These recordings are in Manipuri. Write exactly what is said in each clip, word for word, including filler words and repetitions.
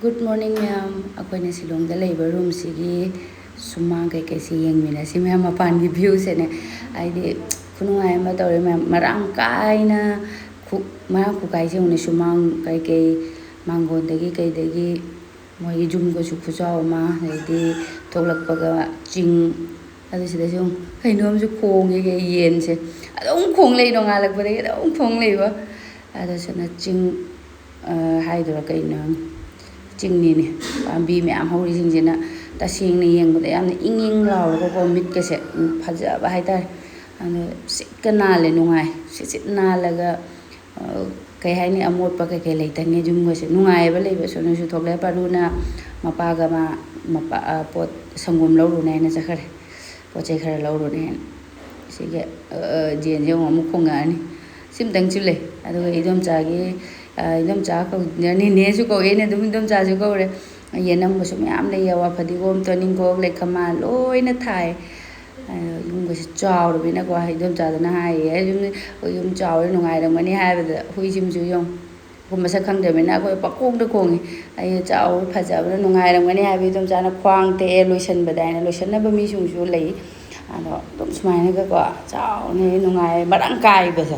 Good morning ꯃꯌꯥꯝ꯫ ꯑꯩꯈꯣꯏꯅ ꯁꯤꯂꯣꯡꯗ ꯂꯩꯕ ꯔꯨꯝꯁꯤꯒꯤ ꯁꯨꯃꯥꯡ ꯀꯩꯀꯩꯁꯤ ꯌꯦꯡꯃꯤꯟꯅꯁꯤ ꯃꯌꯥꯝ꯫ ꯃꯄꯥꯟꯒꯤ ꯚ꯭ꯌꯨꯁꯤꯅꯦ꯫ ꯍꯥꯏꯗꯤ ꯈꯨꯅꯨꯡꯉꯥꯏ ꯑꯃ ꯇꯧꯔꯦ ꯃꯌꯥꯝ꯫ ꯃꯔꯥꯡ ꯀꯥꯏꯅ ꯈꯨ-, ꯃꯔꯥꯡ ꯈꯨꯀꯥꯏꯁꯦ ꯌꯦꯡꯉꯨꯅꯦ꯫ ꯁꯨꯃꯥꯡ ꯀꯩꯀꯩ, ꯃꯥꯡꯒꯣꯟꯗꯒꯤ ꯀꯩꯗꯒꯤ, ꯃꯣꯏꯒꯤ ꯌꯨꯝꯒꯁꯨ ꯈꯨꯆꯥꯎ ꯑꯃ꯫ ꯑꯗꯩꯗꯤ ꯊꯣꯛꯂꯛꯄꯒ ꯆꯤꯡ, ꯑꯗꯨ ꯁꯤꯗꯁꯨ ꯀꯩꯅꯣꯝꯁꯨ ꯈꯣꯡꯉꯦ꯫ ꯌꯦꯟꯁꯦ ꯑꯗꯨꯝ ꯈꯣꯡ ꯂꯩ, ꯅꯣꯡꯉꯥꯜꯂꯛꯄꯗꯒꯤ ꯑꯗꯨꯝ ꯈꯣꯡ ꯂꯩꯕ꯫ ꯑꯗꯨ ꯁꯤꯅ ꯆꯤꯡ, ꯑ, ꯍꯥꯏꯗꯣꯏꯔꯥ ꯀꯩꯅꯣ, ꯆꯤꯡꯅꯤꯅꯦ꯫ ꯄꯥꯝꯕꯤ ꯃꯌꯥꯝ ꯍꯧꯔꯤꯁꯤꯡꯁꯤꯅ ꯇꯁꯦꯡꯅ ꯌꯦꯡꯕꯗ ꯌꯥꯝꯅ ꯏꯪ ꯏꯪ ꯂꯥꯎꯔꯒꯀꯣ, ꯃꯤꯠꯀꯁꯦ ꯐꯖꯕ ꯍꯥꯏꯇꯥꯔꯦ꯫ ꯑꯗꯣ ꯁꯤꯠꯀ ꯅꯥꯜꯂꯦ, ꯅꯨꯡꯉꯥꯏ꯫ ꯁꯤꯠ ꯁꯤꯠ ꯅꯥꯜꯂꯒ, ꯑ, ꯀꯩ ꯍꯥꯏꯅꯤ, ꯑꯃꯣꯠꯄ ꯀꯩꯀꯩ ꯂꯩꯇꯉꯩ ꯌꯨꯝꯒꯁꯦ꯫ ꯅꯨꯡꯉꯥꯏꯌꯦꯕ ꯂꯩꯕꯁꯨ꯫ ꯅꯣꯏꯁꯨ ꯊꯣꯛꯂꯛꯑꯦ꯫ ꯄꯥꯔꯨꯅ ꯃꯄꯥꯒ ꯃꯥ, ꯃꯄꯥ, ꯑ, ꯄꯣꯠ ꯁꯪꯒꯣꯝ ꯂꯧꯔꯨꯅꯦ ꯍꯥꯏꯅ ꯆꯠꯈ꯭ꯔꯦ꯫ ꯄꯣꯠ ꯆꯩ ꯈꯔ ꯂꯧꯔꯨꯅꯦ ꯍꯥꯏꯅ꯫ ꯁꯤꯒꯤ, ꯑ, ꯑ, ꯖꯦꯟꯁꯦ ꯑꯃꯨꯛ, ꯑꯃꯨꯛ ꯈꯣꯡꯉꯛꯑꯅꯤ꯫ ꯁꯤꯝꯇꯪꯁꯨ ꯂꯩ꯫ ꯑꯗꯨꯒ ꯏꯗꯣꯝꯆꯥꯒꯤ, ꯑ, ꯏꯗꯣꯝꯆꯥ ꯀꯧ-, ꯅꯦꯅꯦꯁꯨ ꯀꯧꯏ꯫ ꯑꯩꯅ ꯑꯗꯨꯝ ꯏꯗꯣꯝꯆꯥꯁꯨ ꯀꯧꯔꯦ꯫ ꯌꯦꯅꯝꯒꯁꯨ ꯃꯌꯥꯝ ꯂꯩ꯫ ꯑꯋꯥ ꯐꯗꯤꯒꯣꯝ, ꯇꯣꯅꯤꯡꯈꯣꯛ, ꯂꯩꯈꯃꯥ ꯂꯣꯏꯅ ꯊꯥꯏ꯫ ꯑ, ꯌꯨꯝꯒꯁꯦ ꯆꯥꯎꯔꯕꯅꯤꯅꯀꯣ, ꯏꯗꯣꯝꯆꯥꯗꯨꯅ ꯍꯥꯏꯌꯦ, "ꯌꯨꯝ, ꯌꯨꯝ ꯆꯥꯎꯔꯦ, ꯅꯨꯡꯉꯥꯏꯔꯝꯒꯅꯤ" ꯍꯥꯏꯕꯗ ꯍꯨꯏꯁꯤꯃꯁꯨ ꯌꯦꯡꯉꯨ꯫ ꯑꯩꯈꯣꯏ ꯃꯁꯛ ꯈꯪꯗꯕꯅꯤꯅ ꯑꯩꯈꯣꯏ ꯄꯪꯈꯣꯡꯗ ꯈꯣꯡꯉꯤ꯫ ꯑꯩ ꯆꯥꯎꯕ ꯐꯖꯕꯅ ꯅꯨꯡꯉꯥꯏꯔꯝꯒꯅꯤ ꯍꯥꯏꯕ ꯏꯗꯣꯝꯆꯥꯅ ꯈ꯭ꯋꯥꯡ ꯇꯦꯛꯑꯦ ꯂꯣꯏꯁꯟꯕꯗ ꯍꯥꯏꯅ ꯂꯣꯏꯁꯟꯅꯕ ꯃꯤꯁꯤꯡꯁꯨ ꯂꯩ꯫ ꯑꯗꯣ ꯑꯗꯨꯝ ꯁꯨꯃꯥꯏꯅꯒꯀꯣ ꯆꯥꯎꯅ ꯅꯨꯡꯉꯥꯏ, ꯃꯔꯥꯡ ꯀꯥꯏꯕꯁꯦ꯫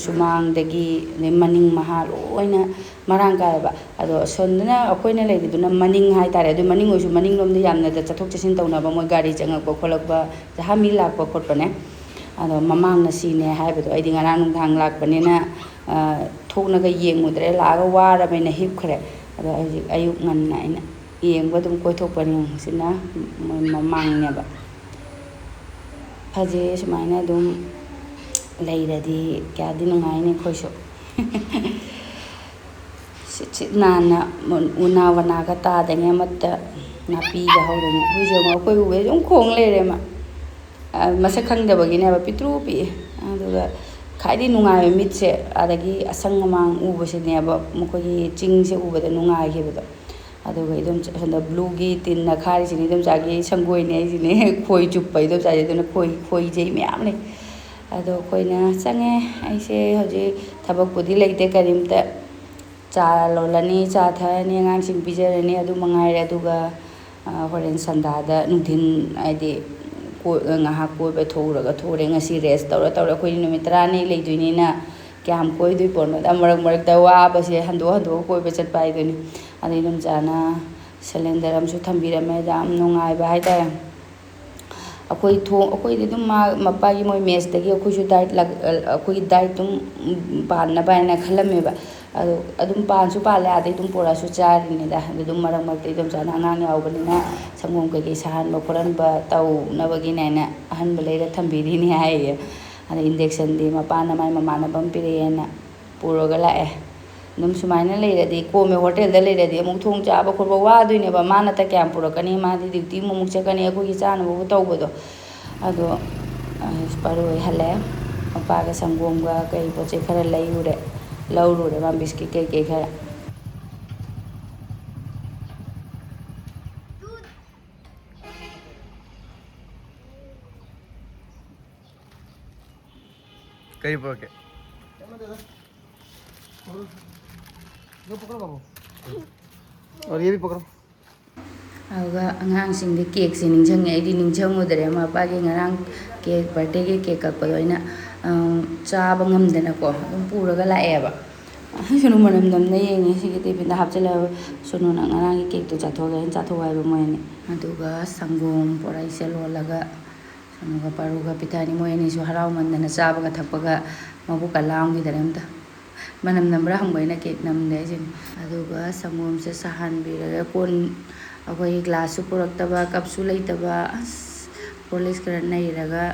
ꯁꯨꯃꯥꯡꯗꯒꯤ ꯑꯗꯩ ꯃꯅꯤꯡ ꯃꯍꯥ ꯂꯣꯏꯅ ꯃꯔꯥꯡ ꯀꯥꯏꯕ꯫ ꯑꯗꯣ ꯁꯣꯝꯗꯅ ꯑꯩꯈꯣꯏꯅ ꯂꯩꯔꯤꯗꯨꯅ ꯃꯅꯤꯡ ꯍꯥꯏꯇꯥꯔꯦ꯫ ꯑꯗꯨ ꯃꯅꯤꯡ ꯑꯣꯏꯁꯨ ꯃꯅꯤꯡꯂꯣꯝꯗ ꯌꯥꯝꯅ ꯆꯠꯊꯣꯛ ꯆꯠꯁꯤꯟ ꯇꯧꯅꯕ, ꯃꯣꯏ ꯒꯥꯔꯤ ꯆꯪꯉꯛꯄ ꯈꯣꯠꯂꯛꯄ, ꯖꯍꯥ ꯃꯤ ꯂꯥꯛꯄ ꯈꯣꯠꯄꯅꯦ꯫ ꯑꯗꯣ ꯃꯃꯥꯡꯅ ꯁꯤꯅꯦ ꯍꯥꯏꯕꯗꯣ ꯑꯩꯗꯤ ꯉꯔꯥꯡ ꯅꯨꯡꯗꯥꯡ ꯂꯥꯛꯄꯅꯤꯅ, ꯑ, ꯊꯣꯛꯅꯒ ꯌꯦꯡꯉꯨꯗ꯭ꯔꯦ, ꯂꯥꯛꯑꯒ ꯋꯥꯔꯕꯅꯤꯅ ꯍꯤꯞꯈ꯭ꯔꯦ꯫ ꯑꯗꯣ ꯍꯧꯖꯤꯛ ꯑꯌꯨꯛ ꯉꯟꯅ ꯑꯩꯅ ꯌꯦꯡꯕ ꯑꯗꯨꯝ ꯀꯣꯏꯊꯣꯛꯄꯅꯤ꯫ ꯁꯤꯅ ꯃꯣꯏ ꯃꯃꯥꯡꯅꯦꯕ꯫ ꯐꯖꯩ ꯁꯨꯃꯥꯏꯅ ꯑꯗꯨꯝ ꯂꯩꯔꯗꯤ, ꯀꯌꯥꯗꯤ ꯅꯨꯡꯉꯥꯏꯅꯤ ꯑꯩꯈꯣꯏꯁꯨ꯫ ꯁꯤꯠ ꯁꯤꯠ ꯅꯥꯟꯅ ꯎꯅꯥ ꯋꯥꯅꯥꯒ ꯇꯥꯗꯉꯩ ꯑꯃꯠꯇ, ꯅꯥꯄꯤꯒ ꯍꯧꯗꯉꯩ꯫ ꯍꯧꯖꯤꯛ ꯑꯃꯨꯛ ꯑꯩꯈꯣꯏ ꯎꯕꯗ ꯑꯗꯨꯝ ꯈꯣꯡ ꯂꯩꯔꯦ ꯃꯥ꯫ ꯑ, ꯃꯁꯛ ꯈꯪꯗꯕꯒꯤꯅꯦꯕ, ꯄꯤꯛꯇ꯭ꯔꯨ ꯄꯤꯛꯑꯦ꯫ ꯑꯗꯨꯒ ꯈ꯭ꯋꯥꯏꯗꯒꯤ ꯅꯨꯡꯉꯥꯏꯕ ꯃꯤꯠꯁꯦ ꯑꯗꯒꯤ ꯑꯁꯪ ꯑꯃꯥꯟ ꯎꯕꯁꯤꯅꯦꯕ, ꯃꯈꯣꯏꯒꯤ ꯆꯤꯡꯁꯦ ꯎꯕꯗ ꯅꯨꯡꯉꯥꯏꯈꯤꯕꯗꯣ꯫ ꯑꯗꯨꯒ ꯏꯗꯣꯝꯆꯥ ꯁꯣꯝꯗ ꯕ꯭ꯂꯨꯒꯤ ꯇꯤꯟꯅ ꯈꯥꯔꯤꯁꯤꯅ ꯏꯗꯣꯝꯆꯥꯒꯤ ꯁꯪꯒꯣꯏꯅꯦ ꯍꯥꯏꯁꯤꯅꯦ꯫ ꯈꯣꯏ ꯆꯨꯞꯄ ꯏꯗꯣꯝꯆꯥꯁꯦ꯫ ꯑꯗꯨꯅ ꯈꯣꯏ, ꯈꯣꯏꯖꯩ ꯃꯌꯥꯝ ꯂꯩ꯫ ꯑꯗꯣ ꯑꯩꯈꯣꯏꯅ ꯆꯪꯉꯦ꯫ ꯑꯩꯁꯦ ꯍꯧꯖꯤꯛ ꯊꯕꯛꯄꯨꯗꯤ ꯂꯩꯇꯦ ꯀꯔꯤꯝꯇ꯫ ꯆꯥ ꯂꯣꯜꯂꯅꯤ, ꯆꯥ ꯊꯛꯑꯅꯤ, ꯑꯉꯥꯡꯁꯤꯡ ꯄꯤꯖꯔꯅꯤ, ꯑꯗꯨ ꯃꯉꯥꯏꯔꯦ꯫ ꯑꯗꯨꯒ, ꯑ, ꯍꯣꯔꯦꯟ ꯁꯟꯗꯥꯗ ꯅꯨꯡꯊꯤꯟ, ꯍꯥꯏꯗꯤ, ꯀꯣꯏ-, ꯉꯥꯏꯍꯥꯛ ꯀꯣꯏꯕ ꯊꯣꯛꯎꯔꯒ ꯊꯣꯛꯎꯔꯦ꯫ ꯉꯁꯤ rest ꯇꯧꯔ ꯇꯧꯔ ꯑꯩꯈꯣꯏꯗꯤ ꯅꯨꯃꯤꯠ ꯇꯔꯥꯅꯤ ꯂꯩꯗꯣꯏꯅꯤꯅ ꯀꯌꯥꯝ ꯀꯣꯏꯗꯣꯏ ꯄꯣꯠꯅꯣꯗ꯫ ꯃꯔꯛ ꯃꯔꯛꯇ ꯋꯥꯕꯁꯦ ꯍꯟꯗꯣꯛ ꯍꯟꯗꯣꯛꯑ ꯀꯣꯏꯕ ꯆꯠꯄ ꯍꯥꯏꯗꯨꯅꯤ꯫ ꯑꯗꯩ ꯏꯗꯣꯝꯆꯥꯅ cylinder ꯑꯃꯁꯨ ꯊꯝꯕꯤꯔꯝꯃꯦ, ꯌꯥꯝ ꯅꯨꯡꯉꯥꯏꯕ ꯍꯥꯏꯇꯥꯔꯦ꯫ ꯑꯩꯈꯣꯏ ꯊꯣꯡ-, ꯑꯩꯈꯣꯏꯗꯤ ꯑꯗꯨꯝ ꯃꯥ, ꯃꯄꯥꯒꯤ ꯃꯣꯏ messꯇꯒꯤ ꯑꯩꯈꯣꯏꯁꯨ diet ꯂꯥꯛ-, ꯑꯩꯈꯣꯏꯒꯤ diet ꯑꯗꯨꯝ ꯄꯥꯟꯅꯕ ꯍꯥꯏꯅ ꯈꯜꯂꯝꯃꯦꯕ꯫ ꯑꯗꯣ ꯑꯗꯨꯝ ꯄꯥꯟꯁꯨ ꯄꯥꯜꯂꯦ, ꯑꯥꯗꯩ ꯑꯗꯨꯝ ꯄꯨꯔꯛꯑꯁꯨ ꯆꯥꯔꯤꯅꯤꯗ꯫ ꯑꯗꯨꯝ ꯃꯔꯛ ꯃꯔꯛꯇ ꯏꯗꯣꯝꯆꯥꯅ ꯑꯉꯥꯡ ꯌꯥꯎꯕꯅꯤꯅ ꯁꯪꯒꯣꯝ ꯀꯩꯀꯩ ꯁꯥꯍꯟꯕ ꯈꯣꯠꯍꯟꯕ ꯇꯧꯅꯕꯒꯤꯅꯦꯅ ꯑꯍꯟꯕ ꯂꯩꯔ ꯊꯝꯕꯤꯔꯤꯅꯤ ꯍꯥꯏꯌꯦ꯫ ꯑꯗ inductionꯗꯤ ꯃꯄꯥꯅ ꯃꯥꯏ ꯃꯃꯥꯟꯅꯕ ꯑꯃ ꯄꯤꯔꯛꯑꯦꯅ ꯄꯨꯔꯒ ꯂꯥꯛꯑꯦ꯫ ꯑꯗꯨꯝ ꯁꯨꯃꯥꯏꯅ ꯂꯩꯔꯗꯤ ꯀꯣꯝꯃꯦ꯫ ꯍꯣꯇꯦꯜꯗ ꯂꯩꯔꯗꯤ ꯑꯃꯨꯛ ꯊꯣꯡ ꯆꯥꯕ ꯈꯣꯠꯄ ꯋꯥꯗꯣꯏꯅꯦꯕ꯫ ꯃꯥꯅꯇ ꯀꯌꯥꯝ ꯄꯨꯔꯛꯀꯅꯤ? ꯃꯥꯗꯤ duty ꯑꯃꯨꯛ ꯆꯠꯀꯅꯤ, ꯑꯩꯈꯣꯏꯒꯤ ꯆꯥꯅꯕꯕꯨ ꯇꯧꯕꯗꯣ꯫ ꯑꯗꯣ, ꯑ, ꯄꯥꯔꯨ ꯍꯣꯏ ꯍꯜꯂꯛꯑꯦ꯫ ꯃꯄꯥꯒ ꯁꯪꯒꯣꯝꯒ ꯀꯩ ꯄꯣꯠ ꯆꯩ ꯈꯔ ꯂꯩꯔꯨꯔꯦ꯫ ꯂꯧꯔꯨꯔꯦ ꯃꯥ biscuit ꯀꯩꯀꯩ ꯈꯔ꯫ ꯀꯔꯤ ꯄꯨꯔꯛꯀꯦ? और ये भी पकड़ो। ꯑꯗꯨꯒ ꯑꯉꯥꯡꯁꯤꯡꯗꯤ cakeꯁꯦ ꯅꯤꯡꯁꯤꯡꯉꯦ, ꯑꯩꯗꯤ ꯅꯤꯡꯁꯤꯡꯉꯨꯗ꯭ꯔꯦ꯫ ꯃꯄꯥꯒꯤ ꯉꯔꯥꯡ cake, birthdayꯒꯤ cake ꯀꯛꯄꯗꯣ ꯑꯩꯅ, ꯑꯝ, ꯆꯥꯕ ꯉꯝꯗꯅꯀꯣ ꯑꯗꯨꯝ ꯄꯨꯔꯒ ꯂꯥꯛꯑꯦꯕ꯫ ꯁꯨꯅꯨ ꯃꯅꯝ ꯅꯝꯅ ꯌꯦꯡꯉꯦ꯫ ꯁꯤꯒꯤ tiffinꯗ ꯍꯥꯞꯆꯤꯜꯂꯒ ꯁꯨꯅꯨꯅ ꯉꯔꯥꯡꯒꯤ cakeꯇꯣ ꯆꯥꯊꯣꯛꯑꯒꯦ ꯍꯥꯏꯅ ꯆꯥꯊꯣꯛꯑꯣ ꯍꯥꯏꯕ ꯃꯣꯏ ꯑꯅꯤ꯫ ꯑꯗꯨꯒ ꯁꯪꯒꯣꯝ ꯄꯣꯔꯩꯁꯦ ꯂꯣꯜꯂꯒ ꯁꯨꯅꯨꯒ ꯄꯥꯔꯨꯒ ꯄꯤꯊꯛꯑꯅꯤ꯫ ꯃꯣꯏ ꯑꯅꯤꯁꯨ ꯍꯔꯥꯎꯃꯟꯗꯅ ꯆꯥꯕꯒ ꯊꯛꯄꯒ ꯃꯕꯨꯛꯀ ꯂꯥꯝꯈꯤꯗꯔꯦ ꯑꯝꯇ꯫ ꯃꯅꯝ ꯅꯝꯕ꯭ꯔꯥ ꯍꯪꯕ ꯑꯩꯅ cake ꯅꯝꯗꯦ ꯍꯥꯏꯁꯤꯅꯤ꯫ ꯑꯗꯨꯒ ꯁꯪꯒꯣꯝꯁꯦ ꯁꯥꯍꯟꯕꯤꯔꯒ ꯀꯣꯟ, ꯑꯩꯈꯣꯏꯒꯤ glassꯁꯨ ꯄꯨꯔꯛꯇꯕ, cupꯁꯨ ꯂꯩꯇꯕ, ꯑꯁ, Horlicks ꯈꯔ ꯅꯩꯔꯒ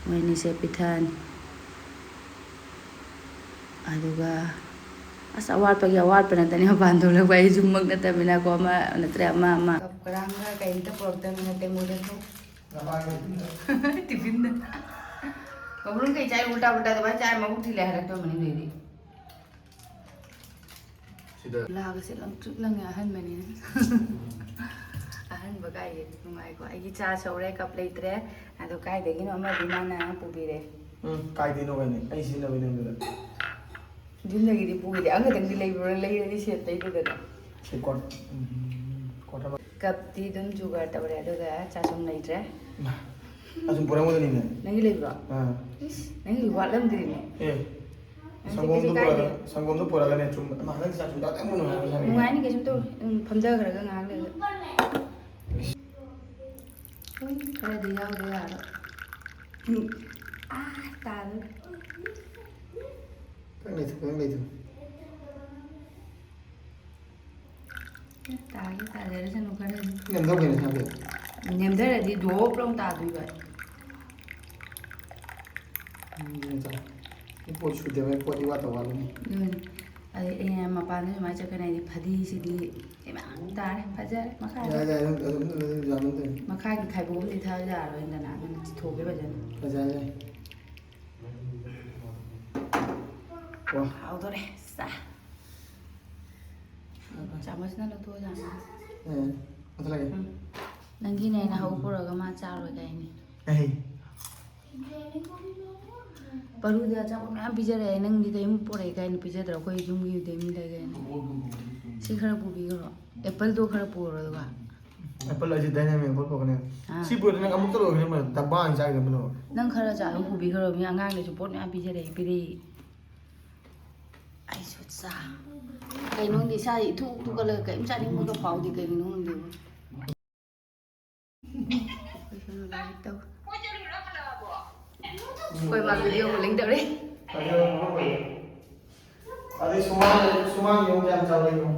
ꯃꯣꯏ ꯑꯅꯤꯁꯦ ꯄꯤꯊꯛꯑꯅꯤ꯫ ꯑꯗꯨꯒ ꯑꯁ, ꯑꯋꯥꯠꯄꯒꯤ ꯑꯋꯥꯠꯄ ꯉꯥꯛꯇꯅꯤ ꯃꯄꯥꯟ ꯊꯣꯛꯂꯛꯄ꯫ ꯑꯩ ꯌꯨꯝꯃꯛ ꯅꯠꯇꯕꯅꯤꯅꯀꯣ, ꯑꯃ ꯅꯠꯇ꯭ꯔ ꯑꯃ, ꯑꯃ꯫ Cup ꯀꯔꯥꯡꯒ ꯀꯩꯝꯇ ꯄꯨꯔꯛꯇꯕꯅꯤꯅ ꯇꯦꯡꯀꯣꯠꯇ ꯊꯣꯛ-, ꯅꯄꯥꯒꯤ tiffinꯗ꯫ tiffinꯗ꯫ ꯀꯕꯨꯔꯨꯡ ꯀꯩ ꯆꯥꯏ? ꯎꯜꯇꯥ ꯄꯨꯜꯇꯥ ꯑꯗꯨꯃꯥꯏꯅ ꯆꯥꯏ, ꯃꯕꯨꯛ ꯊꯤꯜꯂꯦ ꯍꯥꯏꯔꯛꯇꯧꯕꯅꯤ ꯅꯣꯏꯗꯤ꯫ ꯁꯤꯗ ꯂꯥꯒꯁꯦ ꯂꯪꯇ꯭ꯔꯤꯛ ꯂꯪꯉꯦ ꯑꯍꯟꯕꯅꯤꯅ꯫ ꯑꯍꯟꯕ ꯀꯥꯏꯁꯦ ꯅꯨꯡꯉꯥꯏꯀꯣ꯫ ꯑꯩꯒꯤ ꯆꯥ ꯁꯧꯔꯦ, cup ꯂꯩꯇ꯭ꯔꯦ꯫ ꯑꯗꯣ ꯀꯥꯏꯗꯒꯤꯅꯣ ꯑꯃꯗꯤ ꯃꯥꯅ ꯄꯨꯕꯤꯔꯦ꯫ ꯎꯝ, ꯀꯥꯏꯗꯩꯅꯣ ꯀꯥꯏꯅ? ꯑꯩ ꯁꯤꯖꯤꯟꯅꯕꯩ ꯅꯪꯗꯨꯗ꯫ ꯌꯨꯝꯗꯒꯤꯗꯤ ꯄꯨꯈꯤꯗꯦ, ꯑꯃꯈꯛꯇꯪꯗꯤ ꯂꯩꯕ꯭ꯔꯥ, ꯂꯩꯔꯗꯤ ꯁꯦꯠ ꯇꯩꯗꯗꯅ꯫ ꯁꯤ ꯀꯣꯠ ꯎꯝ, ꯀꯣꯠ ꯑꯃ ꯀꯞꯇꯤ ꯑꯗꯨꯝ ꯖꯨꯒꯥꯔ ꯇꯧꯔꯦ, ꯑꯗꯨꯒ ꯆꯥꯁꯨꯝ ꯂꯩꯇ꯭ꯔꯦ꯫ ꯑꯁꯨꯝ ꯄꯨꯔꯛꯄꯗꯨꯅꯤꯅꯦ꯫ ꯅꯪꯒꯤ ꯂꯩꯕ꯭ꯔꯣ? ꯑꯥ ꯏꯁ, ꯅꯪꯒꯤ ꯋꯥꯠꯂꯝꯗ꯭ꯔꯤꯅꯦ꯫ ꯑꯦ ꯅꯪꯁꯦ ꯁꯪꯒꯣꯝꯗꯣ ꯀꯩꯁꯨ ꯄꯨꯔꯛꯑꯒ ꯀꯥꯏꯗꯦ꯫ ꯁꯪꯒꯣꯝꯗꯣ ꯄꯨꯔꯛꯑꯒꯅꯦ ꯆꯨꯝ ꯑꯃ ꯅꯪ ꯆꯥꯛ ꯆꯨꯝ ꯆꯥꯛ ꯌꯥꯝ ꯅꯨꯡꯉꯥꯏꯕ ꯁꯥꯕꯤꯅꯦ꯫ ꯅꯨꯡꯉꯥꯏꯅꯤ, ꯀꯩꯁꯨꯝ ꯇꯧꯔꯣꯏ꯫ ꯎꯝ, ꯐꯝꯊꯈ꯭ꯔꯒ ꯉꯥꯏꯍꯥꯛ ꯂꯩꯔꯒ꯫ ꯎꯝ, ꯈꯔꯗꯤ ꯌꯥꯎꯗ ꯌꯥꯔꯣꯏ꯫ ꯎꯝ, ꯑꯥ, ꯇꯥꯗꯣꯔꯦ꯫ ꯈꯤꯇꯪ ꯂꯩꯊꯧ, ꯈꯤꯇꯪ ꯂꯩꯊꯧ꯫ ꯇꯥꯒꯦ ꯇꯥꯖꯔꯁꯅꯨ ꯈꯔꯗꯤ꯫ ꯅꯦꯝꯊꯧ ꯀꯩꯅꯣ ꯁꯥꯕꯤ꯫ ꯅꯦꯝꯊꯔꯗꯤ ꯗꯣꯞ ꯂꯥꯎ ꯇꯥꯗꯣꯏꯕ꯫ ꯎꯝ, ꯌꯦꯡ ꯇꯥꯔꯦ꯫ ꯄꯣꯠ ꯁꯨꯗꯦꯕ, ꯄꯣꯠ ꯏꯋꯥꯠꯇ ꯋꯥꯠꯂꯅꯤ꯫ ꯑꯗꯨꯅꯤ꯫ ꯑꯗꯩ ꯑꯩꯅ ꯃꯄꯥꯟꯗ ꯁꯨꯃꯥꯏꯅ ꯆꯠꯀꯅꯤ ꯍꯥꯏꯗꯤ ꯐꯗꯤꯁꯤꯗꯤ ꯏꯃꯥ ꯇꯥꯔꯦ, ꯐꯖꯔꯦ ꯃꯈꯥꯗ꯫ ꯌꯥꯏ, ꯌꯥꯏ, ꯑꯗꯨꯝ, ꯑꯗꯨꯝ, ꯑꯗꯨꯝ, ꯑꯗꯨꯝ, ꯑꯗꯨꯝ꯫ ꯃꯈꯥꯒꯤ ꯈꯥꯏꯕꯣꯛ ꯑꯃꯗꯤ ꯊꯥꯕ ꯌꯥꯔꯔꯣꯏꯗꯅ, ꯑꯗꯨꯅ ꯆꯤꯊꯣꯛꯀꯦ ꯐꯖꯅ꯫ ꯐꯖꯔꯦ꯫ ꯋꯥ꯫ ꯍꯥꯎꯗꯣꯔꯦ꯫ ꯆꯥ꯫ ꯆꯥꯃꯁꯅ ꯂꯧꯊꯣꯛꯑꯣ, ꯆꯥꯃꯁ꯫ ꯑꯦ, ꯃꯊꯛ ꯂꯩꯒꯦ꯫ ꯎꯝ꯫ ꯅꯪꯒꯤꯅꯦ ꯑꯩꯅ ꯍꯧ ꯄꯨꯔꯒ ꯃꯥ ꯆꯥꯔꯣꯏ ꯀꯥꯏꯅꯤ꯫ ꯑꯩ꯫ ꯄꯔꯨꯗꯤ ꯑꯆꯥꯄꯣꯠ ꯃꯌꯥꯝ ꯄꯤꯖꯔꯛꯑꯦ, ꯅꯪꯗꯤ ꯀꯔꯤꯝ ꯄꯨꯔꯛꯑꯦ ꯀꯥꯏꯅ ꯄꯤꯖꯗ꯭ꯔꯣ? ꯑꯩꯈꯣꯏ ꯌꯨꯝꯒꯤꯗꯤ ꯃꯤ ꯂꯩ ꯀꯥꯏꯅ꯫ ꯁꯤ ꯈꯔ ꯄꯨꯕꯤꯈ꯭ꯔꯣ, ꯑꯦꯄꯜꯗꯣ ꯈꯔ ꯄꯨꯔꯣ ꯑꯗꯨꯒ꯫ ꯑꯦꯄꯜ ꯑꯁꯤ ꯗꯥꯏꯅꯥꯃꯤꯛ ꯑꯦꯄꯜ ꯄꯣꯛꯀꯅꯦ꯫ ꯑꯥ꯫ ꯁꯤ ꯄꯣꯠꯇꯤ ꯅꯪ ꯑꯃꯨꯛꯇ ꯂꯣꯏꯈ꯭ꯔꯦ, ꯃꯥ ꯗꯕꯥ ꯑꯣꯏꯅ ꯆꯥꯏꯗ ꯃꯅꯨꯡ꯫ ꯅꯪ ꯈꯔ ꯆꯥ ꯑꯗꯨꯝ ꯄꯨꯕꯤꯈ꯭ꯔꯣ, ꯃꯤ ꯑꯉꯥꯡꯗꯁꯨ ꯄꯣꯠ ꯃꯌꯥꯝ ꯄꯤꯖꯔꯛꯑꯦ, ꯄꯤꯔꯛꯏ꯫ ꯑꯩꯁꯨ ꯆꯥ꯫ ꯀꯩꯅꯣ ꯈꯪꯗꯦ, ꯏꯁꯥꯁꯦ ꯏꯊꯨ ꯊꯨꯒꯠꯂꯒ ꯀꯔꯤꯝ ꯆꯥꯅꯤꯡꯕꯒ ꯐꯥꯎꯗꯦ, ꯀꯩꯒꯤꯅꯣ ꯈꯪꯗꯦꯕ꯫ ꯑꯩꯈꯣꯏ ꯁꯣꯝꯗ ꯂꯥꯏꯔꯤꯛ ꯇꯧ꯫ ꯑꯩꯈꯣꯏ ꯃꯥ ꯚꯤꯗꯤꯑꯣ ꯀꯣꯂꯤꯡ ꯇꯧꯔꯤ꯫ ꯑꯗꯩ ꯁꯨꯃꯥꯡ, ꯁꯨꯃꯥꯡ ꯌꯦꯡꯉꯨ ꯀꯌꯥꯝ ꯆꯥꯎꯔꯦ ꯌꯦꯡꯉꯨ꯫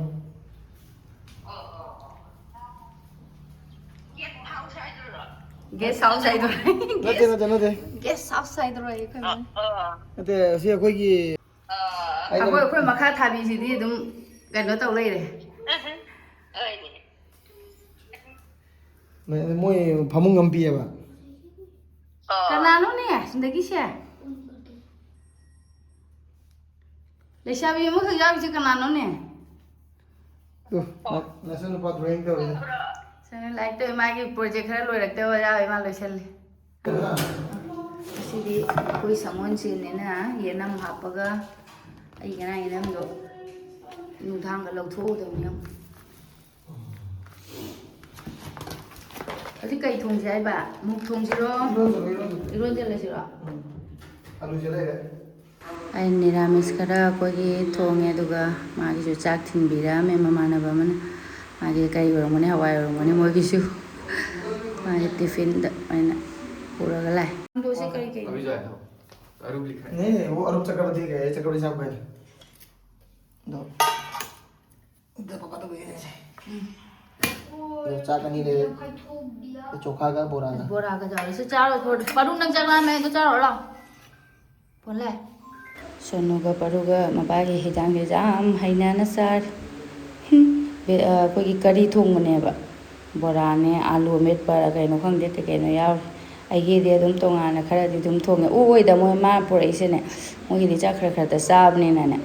ꯒꯦꯁ ꯍꯥꯎꯁ ꯍꯥꯏꯗꯣꯏꯔꯣ? ꯅꯠꯇꯦ, ꯅꯠꯇꯦ, ꯅꯠꯇꯦ꯫ ꯒꯦꯁ ꯍꯥꯎꯁ ꯍꯥꯏꯗꯣꯏꯔꯣ ꯑꯩꯈꯣꯏ ꯃꯥꯅ? ꯅꯠꯇꯦ, ꯑꯁꯤ ꯑꯩꯈꯣꯏꯒꯤ ꯑꯩꯈꯣꯏ, ꯑꯩꯈꯣꯏ ꯃꯈꯥ ꯊꯥꯕꯤꯁꯤꯗꯤ ꯑꯗꯨꯝ ꯀꯩꯅꯣ ꯇꯧ ꯂꯩꯔꯦ꯫ ꯃꯣꯏ ꯐꯃꯨꯡ ꯑꯃ ꯄꯤꯌꯦꯕ꯫ ꯀꯅꯥꯅꯣꯅꯦ ꯁꯤꯗꯒꯤꯁꯦ? ꯂꯩꯁꯥꯕꯤ ꯑꯃꯈꯛ ꯌꯥꯎꯔꯤꯁꯦ ꯀꯅꯥꯅꯣꯅꯦ? ꯇꯨ, ꯅ-, ꯅꯆꯟꯅꯨꯄꯥ ꯗ꯭ꯔꯣꯌꯤꯡ ꯇꯧꯔꯤ꯫ ꯁꯅ ꯂꯥꯏꯔꯤꯛ ꯇꯧꯋꯤ, ꯃꯥꯒꯤ ꯄ꯭ꯔꯣꯖꯦꯛ ꯈꯔ ꯂꯣꯏꯔꯛꯇꯕ ꯌꯥꯎꯋꯦ, ꯃꯥ ꯂꯣꯏꯁꯜꯂꯤ꯫ ꯉꯁꯤꯗꯤ ꯑꯩꯈꯣꯏ ꯁꯪꯒꯣꯜꯁꯦꯟꯅꯤꯅ ꯌꯦꯅꯝ ꯍꯥꯞꯄꯒ ꯑꯩ ꯉꯔꯥꯡꯒꯤ ꯅꯝꯗꯣ ꯅꯨꯡꯗꯥꯡꯒ ꯂꯧꯊꯣꯛꯎꯗꯕꯅꯤ ꯌꯦꯡꯉꯣ꯫ ꯍꯧꯖꯤꯛ ꯀꯩ ꯊꯣꯡꯁꯦ ꯍꯥꯏꯕ? ꯃꯨꯛ ꯊꯣꯡꯁꯤꯔꯣ? ꯏꯔꯣꯟꯁꯤꯔꯣ, ꯏꯔꯣꯟꯁꯤꯔꯣ? ꯏꯔꯣꯟꯁꯤꯜꯂꯁꯤꯔꯣ? ꯎꯝ꯫ ꯑꯂꯨꯁꯦ ꯂꯩꯔꯦ꯫ ꯑꯩ ꯅꯤꯔꯥꯃꯤꯁ ꯈꯔ ꯑꯩꯈꯣꯏꯒꯤ ꯊꯣꯡꯉꯦ, ꯑꯗꯨꯒ ꯃꯥꯒꯤꯁꯨ ꯆꯥꯛ ꯊꯤꯟꯕꯤꯔꯛꯑꯝꯃꯦ ꯃꯃꯥꯟꯅꯕ ꯑꯃꯅ꯫ ꯃꯥꯒꯤ ꯀꯩ ꯑꯣꯏꯔꯝꯒꯅꯤ, ꯍꯋꯥꯏ ꯑꯣꯏꯔꯝꯒꯅꯤ ꯃꯣꯏꯒꯤꯁꯨ꯫ ꯃꯥꯒꯤ ꯇꯤꯐꯤꯟꯗ ꯑꯣꯏꯅ ꯄꯨꯔꯒ ꯂꯥꯛꯑꯦ꯫ ꯑꯗꯣ ꯁꯤ ꯀꯔꯤ ꯀꯩꯅꯣ? अभी जो है ना, अरुण लिखा है। नहीं, नहीं, वो अरुण चक्रवर्ती का है, चक्रवर्ती साहब का है। दो। ꯑꯗ ꯄꯥꯄꯥ ꯇꯧꯕꯤꯔꯤꯁꯦ꯫ ꯑꯗꯣ ꯆꯥꯛ ꯑꯅꯤ ꯂꯩꯔꯦ꯫ ꯆꯣꯈꯥꯒ ꯕꯣꯔꯥꯒ꯫ ꯕꯣꯔꯥꯒ ꯇꯧꯔꯦ꯫ ꯁꯤ ꯆꯥꯔꯣ, ꯊꯣꯔꯗꯤ꯫ ꯄꯥꯔꯨ, ꯅꯪ ꯆꯥꯛ ꯂꯥꯝꯃꯦ ꯍꯥꯏꯗꯣ ꯆꯥꯔꯣ ꯂꯥꯎ꯫ ꯄꯣꯟꯂꯦ꯫ ꯁꯣꯅꯨꯒ ꯄꯥꯔꯨꯒ ꯃꯄꯥꯒꯤ ꯍꯤꯟꯖꯥꯡꯁꯦ ꯌꯥꯝ ꯍꯩꯅꯅ ꯆꯥꯔꯦ꯫ ꯍꯨꯝ꯫ ꯕꯦ-, ꯑ, ꯑꯩꯈꯣꯏꯒꯤ ꯀꯔꯤ ꯊꯣꯡꯕꯅꯦꯕ꯫ ꯕꯣꯔꯥꯅꯦ, ꯑꯥꯂꯨ ꯑꯃꯦꯠꯄꯔ ꯀꯩꯅꯣ ꯈꯪꯗꯦ, ꯀꯩ ꯀꯩꯅꯣ ꯌꯥꯎꯔꯤ꯫ ꯑꯩꯒꯤꯗꯤ ꯑꯗꯨꯝ ꯇꯣꯉꯥꯟꯅ ꯈꯔꯗꯤ ꯑꯗꯨꯝ ꯊꯣꯡꯉꯦ꯫ ꯑꯣꯛꯑꯣꯏꯗ ꯃꯣꯏ ꯃꯥ ꯄꯨꯔꯛꯏꯁꯦꯅꯦ, ꯃꯣꯏꯒꯤꯗꯤ ꯆꯥꯛ ꯈꯔ ꯈꯔꯗ ꯆꯥꯕꯅꯤꯅꯅꯦ,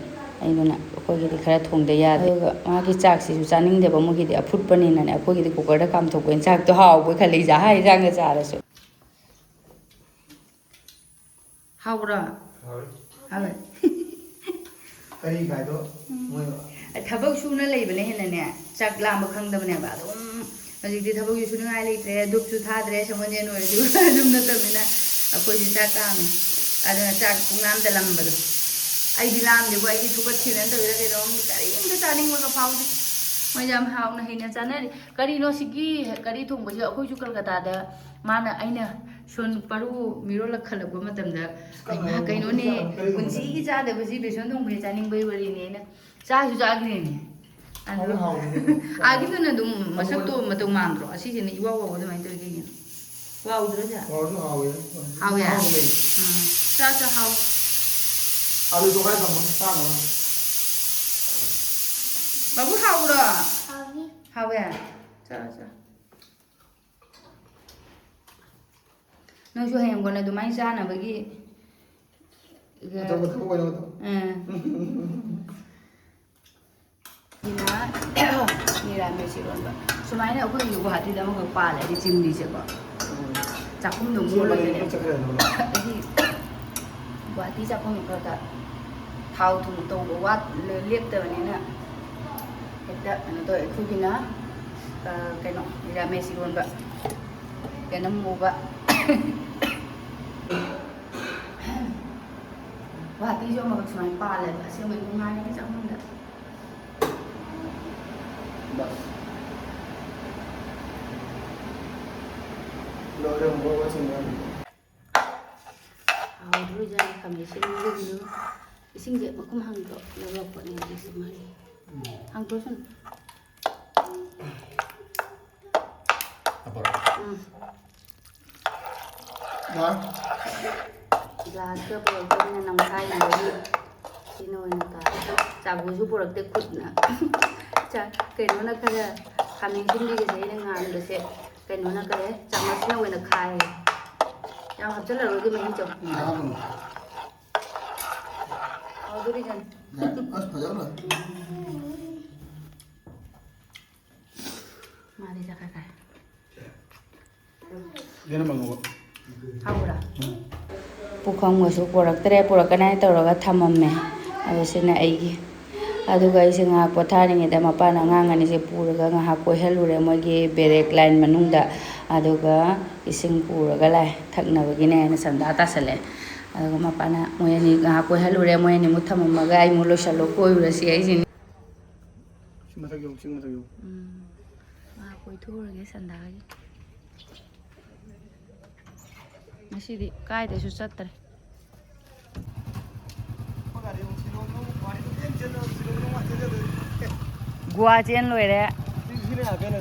ꯑꯩꯗꯨꯅ ꯑꯩꯈꯣꯏꯒꯤꯗꯤ ꯈꯔ ꯊꯣꯡꯗ ꯌꯥꯗꯦ꯫ ꯑꯗꯨꯒ ꯃꯥꯒꯤ ꯆꯥꯛꯁꯤꯁꯨ ꯆꯥꯅꯤꯡꯗꯦꯕ, ꯃꯣꯏꯒꯤꯗꯤ ꯑꯐꯨꯠꯄꯅꯤꯅꯅꯦ, ꯑꯩꯈꯣꯏꯒꯤꯗꯤ ꯀꯨꯀꯔꯗ ꯀꯥꯝꯊꯣꯛꯄ ꯏꯟꯁꯥꯡꯗꯣ ꯍꯥꯎꯕ ꯈꯜꯂꯤ, ꯖꯍꯥ ꯏꯟꯁꯥꯡꯒ ꯆꯥꯔꯁꯨ꯫ ꯍꯥꯎꯕ꯭ꯔꯣ? ꯍꯥꯎꯋꯦ꯫ ꯍꯥꯎꯋꯦ꯫ ꯀꯔꯤ ꯀꯥꯏꯗꯣ ꯎꯝ꯫ ꯃꯣꯏ ꯊꯕꯛ ꯁꯨꯅ ꯂꯩꯕꯅ ꯍꯦꯟꯅꯅꯦ, ꯆꯥꯛ ꯂꯥꯝꯕ ꯈꯪꯗꯕꯅꯦꯕ꯫ ꯑꯗꯨꯝ ꯍꯧꯖꯤꯛꯇꯤ ꯊꯕꯛꯁꯨ ꯁꯨꯅꯤꯡꯉꯥꯏ ꯂꯩꯇ꯭ꯔꯦ, ꯗꯨꯛꯁꯨ ꯊꯥꯗ꯭ꯔꯦ, ꯁꯪꯒꯣꯟꯖꯦꯟ ꯑꯣꯏꯔꯁꯨ ꯑꯗꯨꯝ ꯅꯠꯇꯕꯅꯤꯅ ꯑꯩꯈꯣꯏꯁꯨ ꯆꯥꯛ ꯂꯥꯝꯃꯦ꯫ ꯑꯗꯨꯅ ꯆꯥꯛ ꯄꯨꯡꯂꯥꯝꯗ ꯂꯝꯕꯗꯣ꯫ ꯑꯩꯗꯤ ꯂꯥꯝꯗꯦꯕꯨ, ꯑꯩꯗꯤ ꯊꯨꯀꯠꯈꯤꯗꯅ ꯇꯧꯔꯤꯔꯥ ꯀꯩꯅꯣ ꯈꯪꯗꯦ, ꯀꯔꯤꯝꯇ ꯆꯥꯅꯤꯡꯕꯒ ꯐꯥꯎꯗꯦ꯫ ꯃꯣꯏꯁꯦ ꯌꯥꯝ ꯍꯥꯎꯅ ꯍꯩꯅ ꯆꯥꯅꯔꯤ꯫ ꯀꯔꯤꯅꯣ ꯁꯤꯒꯤ ꯀꯔꯤ ꯊꯣꯡꯕꯁꯦ? ꯑꯩꯈꯣꯏꯁꯨ ꯀꯜꯀꯇꯥꯗ ꯃꯥꯅ, ꯑꯩꯅ ꯁꯣꯟ ꯄꯔꯨ ꯃꯤꯔꯣꯜꯂꯛꯈꯠꯂꯛꯄ ꯃꯇꯝꯗ, ꯀꯩꯅꯣ, "ꯍꯩꯃꯥ, ꯀꯩꯅꯣꯅꯦ, ꯀꯔꯤ ꯊꯣꯡꯕ ꯄꯨꯟꯁꯤꯒꯤ ꯆꯥꯗꯕꯁꯤ ꯕꯦꯁꯣꯟ ꯊꯣꯡꯕꯁꯦ ꯆꯥꯅꯤꯡꯕꯩ ꯋꯥꯔꯤꯅꯦ" ꯑꯩꯅ ꯆꯥꯁꯨ ꯆꯥꯈ꯭ꯔꯦꯅꯦ꯫ ꯑꯗꯣ ꯍꯥꯎꯗꯤ ꯍꯥꯎꯕꯅꯦ꯫ ꯑꯥꯒꯤꯗꯨꯅ ꯑꯗꯨꯝ ꯃꯁꯛꯇꯣ ꯃꯇꯧ ꯃꯥꯟꯗ꯭ꯔꯣ? ꯑꯁꯤꯁꯤꯅ ꯏꯋꯥꯎ ꯋꯥꯎꯕ ꯑꯗꯨꯃꯥꯏꯅ ꯇꯧꯋꯤ ꯀꯩꯒꯤꯅꯣ? ꯋꯥꯎꯗ꯭ꯔꯣ ꯁꯦ? ꯍꯥꯎꯁꯨ ꯍꯥꯎꯋꯦ꯫ ꯍꯥꯎꯋꯦ? ꯍꯥꯎꯕꯅꯦ꯫ ꯎꯝ꯫ ꯆꯥ ꯆꯥ ꯍꯥꯎ꯫ ꯑꯂꯨꯗꯣ ꯈꯔ ꯊꯝꯃꯣ, ꯆꯥꯅꯕ꯫ ꯕꯥꯕꯨ ꯍꯥꯎꯕ꯭ꯔꯣ? ꯍꯥꯎꯏ꯫ ꯍꯥꯎꯋꯦ? ꯆꯥ ꯆꯥ꯫ ꯅꯣꯏꯁꯨ ꯍꯌꯦꯡ ꯀꯣꯟꯅ ꯑꯗꯨꯃꯥꯏꯅ ꯆꯥꯅꯕꯒꯤ, ꯑꯆꯧꯕ ꯊꯕꯛ ꯑꯣꯏꯅꯕꯗꯣ꯫ ꯑꯥ꯫ ꯁꯤꯅ ꯃꯤꯔꯥꯃꯦꯁ ꯏꯔꯣꯟꯕ꯫ ꯁꯨꯃꯥꯏꯅ ꯑꯩꯈꯣꯏꯒꯤ ꯒꯨꯍꯥꯇꯤꯗ ꯑꯃꯈꯛ ꯄꯥꯜꯂꯦ, ꯑꯩꯗꯤ ꯆꯤꯝꯂꯤꯁꯦꯀꯣ꯫ ꯎꯝ꯫ ꯆꯥꯛꯈꯨꯝꯗꯣ ꯁꯤ ꯃꯣꯠꯂꯒꯅꯦ꯫ ꯂꯣꯏꯅ ꯆꯠꯈ꯭ꯔꯦ ꯑꯗꯨꯒ꯫ ꯑꯩꯗꯤ ꯒꯨꯍꯥꯇꯤ ꯆꯥꯛꯈꯨꯝ ꯈꯔ ꯈꯔ ꯊꯥꯎ ꯊꯨꯝ ꯇꯧꯕ ꯋꯥꯠ-, ꯂꯦꯞꯇꯕꯅꯤꯅ ꯍꯦꯛꯇ ꯀꯩꯅꯣ ꯇꯧꯋꯦ꯫ ꯑꯩꯈꯣꯏꯒꯤꯅ, ꯑ, ꯀꯩꯅꯣ, ꯃꯤꯔꯥꯃꯦꯁ ꯏꯔꯣꯟꯕ, ꯌꯦꯅꯝ ꯉꯧꯕ꯫ ꯒꯨꯋꯥꯍꯥꯇꯤꯁꯨ ꯑꯃꯈꯛ ꯁꯨꯃꯥꯏꯅ ꯄꯥꯜꯂꯦꯕ꯫ ꯑꯁꯦꯡꯕꯩ ꯅꯨꯡꯉꯥꯏꯔꯦ ꯆꯥꯛꯈꯨꯝꯗ꯫ ꯕꯁ꯫ ꯂꯣꯏꯔꯦ, ꯃꯣꯔꯣꯛ ꯑꯁꯤꯟꯕ꯫ ꯍꯥꯎꯗꯣꯔꯤꯖꯥꯠꯅꯤ ꯈꯥꯃꯦꯟ ꯑꯁꯤꯟꯕꯤꯁꯤꯡꯗꯨ꯫ ꯏꯁꯤꯡꯁꯦ ꯃꯈꯨꯝ ꯍꯥꯡꯗꯣꯛ ꯂꯧꯔꯛꯄꯅꯦ ꯍꯧꯖꯤꯛꯁꯦ ꯃꯥꯒꯤ꯫ ꯎꯝ꯫ ꯍꯥꯡꯗꯣꯛꯁꯅꯨ꯫ ꯍꯥꯞꯄꯔꯣ? ꯎꯝ꯫ ꯌꯥꯔꯦ꯫ ꯒ꯭ꯂꯥꯁꯀ ꯄꯨꯔꯛꯇꯕꯅꯤꯅ ꯅꯝꯈꯥꯏꯅꯕꯒꯤ ꯁꯤꯅ ꯑꯣꯏꯅ ꯇꯥꯔꯦ꯫ ꯆꯥꯒꯨꯁꯨ ꯄꯨꯔꯛꯇꯦ ꯈꯨꯠꯅ꯫ ꯆꯥ-, ꯀꯩꯅꯣꯅ ꯈꯔ ꯈꯥꯃꯦꯟ ꯑꯁꯤꯟꯕꯤꯒꯁꯦ ꯑꯩꯅ ꯉꯥꯟꯕꯁꯦ ꯀꯩꯅꯣꯅ ꯀꯔꯤ ꯆꯥꯃꯁꯅ ꯑꯣꯏꯅ ꯈꯥꯏꯌꯦ꯫ ꯌꯥꯝ ꯍꯥꯞꯆꯜꯂꯔꯣꯏꯒꯦ ꯃꯍꯤ ꯆꯧ꯫ ꯌꯥꯔꯦ꯫ ꯍꯥꯎꯗꯣꯔꯤꯖꯥꯠꯅꯤ꯫ ꯌꯥꯔꯦ꯫ ꯑꯁ, ꯐꯖꯔꯣꯏ꯫ ꯃꯥꯗꯤ ꯆꯠꯈ꯭ꯔꯦ꯫ ꯌꯦꯅꯝ ꯑꯉꯧꯕ꯫ ꯍꯥꯎꯕ꯭ꯔꯥ? ꯄꯨꯈꯝꯒꯁꯨ ꯄꯨꯔꯛꯇ꯭ꯔꯦ, ꯄꯨꯔꯛꯀꯅꯤ ꯍꯥꯏꯅ ꯇꯧꯔꯒ ꯊꯝꯃꯝꯃꯦ꯫ ꯑꯗꯣ ꯁꯤꯅ ꯑꯩꯒꯤ꯫ ꯑꯗꯨꯒ ꯑꯩꯁꯦ ꯉꯥꯏꯍꯥꯛ ꯄꯣꯊꯥꯔꯤꯉꯩꯗ ꯃꯄꯥꯅ ꯑꯉꯥꯡ ꯑꯅꯤꯁꯦ ꯄꯨꯔꯒ ꯉꯥꯏꯍꯥꯛ ꯀꯣꯏꯍꯜꯂꯨꯔꯦ ꯃꯣꯏꯒꯤ ꯕꯦꯔꯦꯛ ꯂꯥꯏꯟ ꯃꯅꯨꯡꯗ꯫ ꯑꯗꯨꯒ ꯏꯁꯤꯡ ꯄꯨꯔꯒ ꯂꯥꯛꯑꯦ, ꯊꯛꯅꯕꯒꯤꯅꯦ ꯍꯥꯏꯅ ꯁꯟꯗꯥ ꯇꯥꯁꯜꯂꯛꯑꯦ꯫ ꯑꯗꯨꯒ ꯃꯄꯥꯅ ꯃꯣꯏ ꯑꯅꯤ ꯉꯥꯏꯍꯥꯛ ꯀꯣꯏꯍꯜꯂꯨꯔꯦ, ꯃꯣꯏ ꯑꯅꯤꯃꯨꯛ ꯊꯝꯃꯝꯃꯒ ꯑꯩꯃꯨꯛ ꯂꯣꯏꯁꯜꯂꯣ ꯀꯣꯏꯔꯨꯔꯁꯤ ꯍꯥꯏꯁꯤꯅꯤ꯫ ꯁꯤ ꯃꯊꯛ ꯌꯧ, ꯆꯤꯡ ꯃꯊꯛ ꯌꯧ꯫ ꯎꯝ꯫ ꯃꯥ ꯀꯣꯏꯊꯣꯛꯎꯔꯒꯦ ꯁꯟꯗꯥꯒꯤ꯫ ꯉꯁꯤꯗꯤ ꯀꯥꯏꯗꯁꯨ ꯆꯠꯇ꯭ꯔꯦ꯫ ꯒꯣꯋꯥ ꯆꯦꯟ ꯂꯣꯏꯔꯦ꯫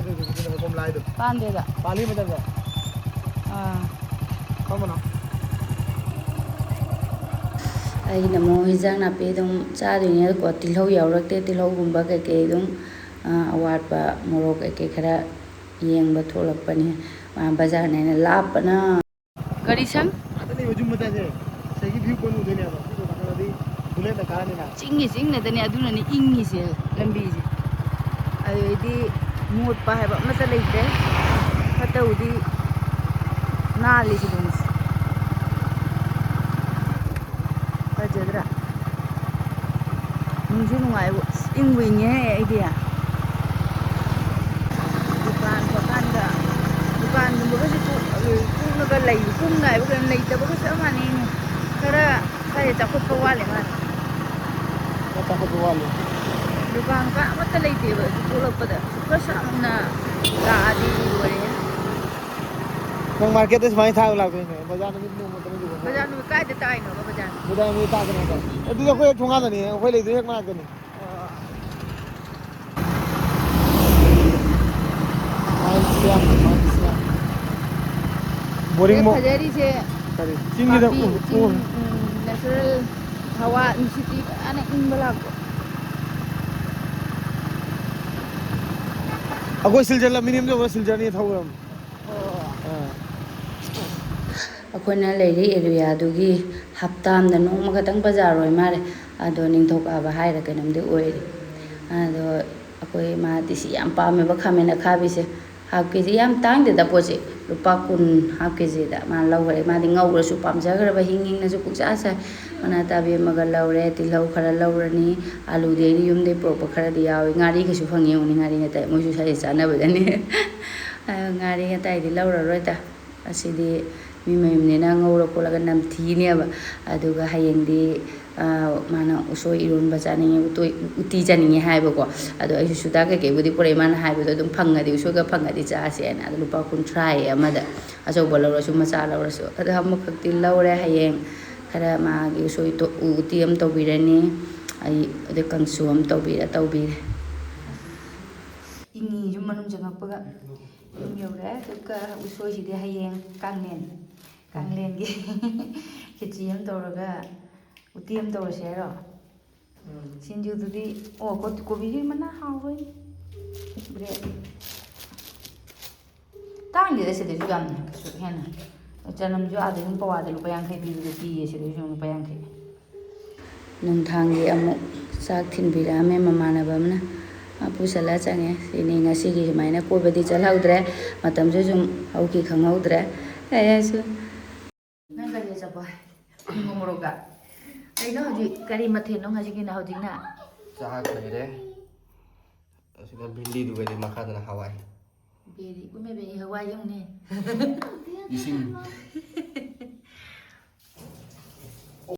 ꯄꯥꯟꯗꯦꯗ꯫ ꯑꯥ꯫ ꯑꯩꯅ ꯑꯃꯨꯛ ꯍꯤꯟꯖꯥꯡ ꯅꯥꯄꯤ ꯑꯗꯨꯝ ꯆꯥꯗꯣꯏꯅꯦꯀꯣ, ꯇꯤꯜꯍꯧ ꯌꯥꯎꯔꯛꯇꯦ, ꯇꯤꯜꯍꯧꯒꯨꯝꯕ ꯀꯩꯀꯩ ꯑꯗꯨꯝ, ꯑ, ꯑꯋꯥꯠꯄ ꯃꯣꯔꯣꯛ ꯀꯩꯀꯩ ꯈꯔ ꯌꯦꯡꯕ ꯊꯣꯛꯂꯛꯄꯅꯤ꯫ ꯑ, ꯕꯖꯥꯔꯅ ꯍꯦꯟꯅ ꯂꯥꯞꯄꯅ꯫ ꯀꯔꯤ ꯁꯪ? ꯑꯥꯗ ꯂꯩꯕ ꯌꯨꯝ ꯃꯆꯥꯁꯦ, ꯉꯁꯥꯏꯒꯤ view point ꯎꯗꯣꯏꯅꯦꯕ꯫ ꯑꯗꯨ ꯃꯊꯛꯇꯗꯤ bullet ꯅ ꯀꯥꯔꯅꯤꯅ꯫ ꯆꯤꯡꯒꯤ ꯆꯤꯡꯅꯗꯅꯤ ꯑꯗꯨꯅꯅꯤ ꯏꯪꯉꯤꯁꯦ ꯂꯝꯕꯤꯁꯦ꯫ ꯑꯗꯩꯗꯤ ꯃꯣꯠꯄ ꯍꯥꯏꯕ ꯑꯃꯠꯇ ꯂꯩꯇ꯭ꯔꯦ꯫ ꯐꯠꯇꯕꯨꯗꯤ ꯅꯥꯜꯂꯤꯁꯤꯗꯅꯤ꯫ ꯐꯖꯗ꯭ꯔꯥ? ꯅꯨꯡꯁꯨ ꯅꯨꯡꯉꯥꯏꯕ, ꯏꯪꯕꯨ ꯏꯪꯉꯦꯍꯦ ꯑꯩꯗꯤ꯫ ꯗꯨꯀꯥꯟ ꯈꯣꯠꯀꯥꯟꯗ, ꯗꯨꯀꯥꯟꯒꯨꯝꯕꯒꯁꯦ ꯀꯨꯡꯅꯒ ꯂꯩ, ꯀꯨꯡꯅ ꯍꯥꯏꯕ ꯀꯩꯅꯣ, ꯂꯩꯇꯕꯒ ꯆꯞ ꯃꯥꯟꯅꯩꯅꯦ꯫ ꯈꯔ ꯁ꯭ꯋꯥꯏꯗ ꯆꯥꯎꯈꯠꯄ ꯋꯥꯠꯂꯦ ꯃꯥꯜꯂꯦ꯫ ꯈꯔ ꯆꯥꯎꯈꯠꯄ ꯋꯥꯠꯂꯦ꯫ ꯗꯨꯀꯥꯟ ꯀ ꯑꯃꯠꯇ ꯂꯩꯇꯦꯕ ꯁꯤ ꯊꯣꯛꯂꯛꯄꯗ꯫ ꯈꯔ ꯁꯥꯡꯅ ꯂꯥꯛꯑꯗꯤ ꯂꯣꯏꯔꯦ꯫ ꯅꯪ ꯃꯥꯔꯀꯦꯠꯇ ꯁꯨꯃꯥꯏꯅ ꯊꯥꯕ ꯂꯥꯛꯇꯣꯏꯅꯦ, ꯕꯖꯥꯔ ꯅꯨꯃꯤꯠ ꯅꯣꯡꯃꯇ ꯅꯠꯇꯦꯀꯣ꯫ ꯕꯖꯥꯔ ꯅꯨꯃꯤꯠ ꯀꯥꯏꯗ ꯇꯥꯏꯅꯣꯕ ꯕꯖꯥꯔ? ꯕꯖꯥꯔ ꯅꯨꯃꯤꯠ ꯇꯥꯛꯀꯅꯤ ꯍꯥꯏꯇꯥꯔꯦ꯫ ꯑꯗꯨꯗꯤ ꯑꯩꯈꯣꯏ ꯍꯦꯛ ꯊꯣꯡꯒꯥꯟꯗꯅꯤ, ꯑꯩꯈꯣꯏ ꯂꯩꯗꯣꯏ ꯍꯦꯛ ꯃꯅꯥꯛꯇꯅꯤ꯫ ꯑꯣ꯫ ꯃꯥꯏ ꯁꯤꯌꯥꯝ, ꯃꯥꯏ ꯁꯤꯌꯥꯝ꯫ ꯕꯣꯔꯤꯡ ꯁꯤꯗ ꯃꯣ-, ꯐꯖꯔꯤꯁꯦ ꯀꯔꯤ? ꯆꯤꯡꯒꯤꯗ ꯄꯥꯝꯕꯤ, ꯎ, ꯎ꯫ ꯆꯤꯡ, ꯎꯝ, natural ꯍꯋꯥ ꯅꯨꯡꯁꯤꯠꯇꯤ ꯐꯖꯅ ꯏꯪꯕ ꯂꯥꯛꯄ꯫ ꯑꯩꯈꯣꯏ ꯁꯤꯜꯆꯔ ꯂꯝꯕꯤꯅꯦ ꯌꯧꯔ ꯁꯤꯜꯆꯔꯅꯤ ꯊꯧꯒꯗꯕꯅꯤ꯫ ꯑꯣ꯫ ꯑꯥ꯫ ꯑꯩꯈꯣꯏꯅ ꯂꯩꯔꯤ ꯑꯦꯔꯤꯌꯥꯗꯨꯒꯤ ꯍꯞꯇꯥ ꯑꯃꯗ ꯅꯣꯡꯃ ꯈꯛꯇꯪ ꯕꯖꯥꯔ ꯑꯣꯏ ꯃꯥꯜꯂꯦ꯫ ꯑꯗꯣ ꯅꯤꯡꯊꯧꯀꯥꯕ ꯍꯥꯏꯔ ꯀꯩꯅꯣꯝꯗꯤ ꯑꯣꯏꯔꯤ꯫ ꯑꯗꯣ ꯑꯩꯈꯣꯏ ꯃꯥꯗꯤ ꯁꯤ ꯌꯥꯝ ꯄꯥꯝꯃꯦꯕ, ꯈꯥꯃꯦꯟ ꯑꯈꯥꯕꯤꯁꯦ꯫ ꯍꯥꯐ ꯀꯦ ꯖꯤ ꯌꯥꯝ ꯇꯥꯡꯗꯦꯗ ꯄꯣꯠꯁꯦ, ꯂꯨꯄꯥ ꯀꯨꯟ ꯍꯥꯐ ꯀꯦ ꯖꯤꯗ ꯃꯥ ꯂꯧꯈꯔꯦ꯫ ꯃꯥꯗꯤ ꯉꯧꯔꯁꯨ ꯄꯥꯝꯖꯈ꯭ꯔꯕ, ꯍꯤꯡ ꯍꯤꯡꯅꯁꯨ ꯄꯨꯡꯆꯥ ꯆꯥꯏ꯫ ꯃꯅꯥ ꯇꯥꯕꯤ ꯑꯃꯒ ꯂꯧꯔꯦ, ꯇꯤꯜꯍꯧ ꯈꯔ ꯂꯧꯔꯅꯤ, ꯑꯥꯂꯨꯗꯤ ꯑꯩꯅ ꯌꯨꯝꯗꯒꯤ ꯄꯨꯔꯛꯄ ꯈꯔꯗꯤ ꯌꯥꯎꯏ, ꯉꯥꯔꯤꯒꯁꯨ ꯐꯪꯉꯤ ꯌꯦꯡꯉꯨꯅꯦ, ꯉꯥꯔꯤ ꯉꯇꯥꯏ ꯃꯣꯏꯁꯨ ꯁ꯭ꯋꯥꯏꯗ ꯆꯥꯅꯕꯗꯅꯤ꯫ ꯑ, ꯉꯥꯔꯤ ꯉꯇꯥꯏꯗꯤ ꯂꯧꯔꯔꯣꯏꯗ꯫ ꯑꯁꯤꯗꯤ ꯃꯤ ꯃꯌꯨꯝꯅꯤꯅ ꯉꯧꯔ ꯈꯣꯠꯂꯒ ꯅꯝꯊꯤꯅꯦꯕ꯫ ꯑꯗꯨꯒ ꯍꯌꯦꯡꯗꯤ, ꯑ, ꯃꯥꯅ ꯎꯁꯣꯏ ꯏꯔꯣꯟꯕ ꯆꯥꯅꯤꯡꯉꯦ, ꯎꯇꯣꯏ-, ꯎꯇꯤ ꯆꯥꯅꯤꯡꯉꯦ ꯍꯥꯏꯕꯀꯣ꯫ ꯑꯗꯣ ꯑꯩꯁꯨ ꯁꯨꯗꯥ ꯀꯩꯀꯩꯕꯨꯗꯤ ꯄꯨꯔꯛꯑꯦ, ꯃꯥꯅ ꯍꯥꯏꯕꯗꯣ ꯑꯗꯨꯝ ꯐꯪꯉꯗꯤ, ꯎꯁꯣꯏꯒ ꯐꯪꯉꯗꯤ ꯆꯥꯁꯦꯅ꯫ ꯑꯗꯣ ꯂꯨꯄꯥ ꯀꯨꯟꯊ꯭ꯔꯥ ꯍꯦꯛ ꯑꯃꯗ, ꯑꯆꯧꯕ ꯂꯧꯔꯁꯨ ꯃꯆꯥ ꯂꯧꯔꯁꯨ꯫ ꯑꯗꯣ ꯑꯃꯈꯛꯇꯤ ꯂꯧꯔꯦ꯫ ꯍꯌꯦꯡ ꯈꯔ ꯃꯥꯒꯤ ꯎꯁꯣꯏ ꯇꯣ-, ꯎꯇꯤ ꯑꯃ ꯇꯧꯕꯤꯔꯅꯤ꯫ ꯑꯩ ꯑꯗꯩ ꯀꯥꯡꯁꯨ ꯑꯃ ꯇꯧꯕꯤꯔ-, ꯇꯧꯕꯤꯔꯦ꯫ ꯏꯪꯉꯤ ꯌꯨꯝ ꯃꯅꯨꯡ ꯆꯪꯉꯛꯄꯒ꯫ ꯌꯨꯝ ꯌꯧꯔꯦ꯫ ꯑꯗꯨꯒ ꯎꯁꯣꯏꯁꯤꯗꯤ ꯍꯌꯦꯡ ꯀꯥꯡꯂꯦꯟ, ꯀꯥꯡꯂꯦꯟꯒꯤ ꯈꯦꯆꯤ ꯑꯃ ꯇꯧꯔꯒ ꯎꯇꯤ ꯑꯃ ꯇꯧꯔꯁꯦ ꯍꯥꯏꯔꯣ? ꯎꯝ꯫ ꯁꯤꯡꯖꯨꯗꯨꯗꯤ, ꯑꯣ, ꯀꯣ-, ꯀꯣꯕꯤꯒꯤ ꯃꯅꯥ ꯍꯥꯎꯔꯣꯏ꯫ ꯕ꯭ꯔꯦꯗ꯫ ꯇꯥꯡꯗꯦꯗ ꯁꯤꯗꯁꯨ ꯌꯥꯝꯅ ꯀꯩꯁꯨ ꯍꯦꯟꯅ꯫ ꯆꯅꯝꯁꯨ ꯑꯥꯗ ꯑꯗꯨꯝ ꯄꯋꯥꯗ ꯂꯨꯄꯥ ꯌꯥꯡꯈꯩ ꯄꯤꯕꯗꯣ ꯄꯤꯌꯦ, ꯁꯤꯗꯁꯨ ꯂꯨꯄꯥ ꯌꯥꯡꯈꯩ꯫ ꯅꯨꯡꯗꯥꯡꯒꯤ ꯑꯃꯨꯛ ꯆꯥꯛ ꯊꯤꯟꯕꯤꯔꯛꯑꯝꯃꯦ ꯃꯃꯥꯟꯅꯕ ꯑꯃꯅ꯫ ꯃꯥ ꯄꯨꯁꯜꯂ ꯆꯪꯉꯦ꯫ ꯁꯤꯅꯤ ꯉꯁꯤꯒꯤ ꯁꯨꯃꯥꯏꯅ ꯀꯣꯏꯕꯗꯤ ꯆꯠꯍꯧꯗ꯭ꯔꯦ꯫ ꯃꯇꯝꯁꯨ ꯁꯨꯝ ꯍꯧꯈꯤ ꯈꯪꯍꯧꯗ꯭ꯔꯦ꯫ ꯑꯩꯁꯨ ꯅꯪ ꯀꯔꯤ ꯑꯆꯥꯄꯣꯠ? ꯊꯨꯝꯒ ꯃꯣꯔꯣꯛꯀ? ꯀꯩꯅꯣ ꯍꯧꯖꯤꯛ ꯀꯔꯤ ꯃꯊꯦꯜꯅꯣ ꯉꯁꯤꯒꯤꯅ ꯍꯧꯖꯤꯛꯅ? ꯆꯥꯛ ꯂꯩꯔꯦ꯫ ꯑꯁꯤꯅ ꯚꯤꯟꯗꯤꯗꯨꯒꯗꯤ ꯃꯈꯥꯗꯅ ꯍꯋꯥꯏ꯫ ꯕꯦꯔꯤ ꯎꯃꯦꯕꯦ ꯍꯋꯥꯏ ꯌꯦꯡꯉꯨꯅꯦ꯫ ꯏꯁꯤꯡ꯫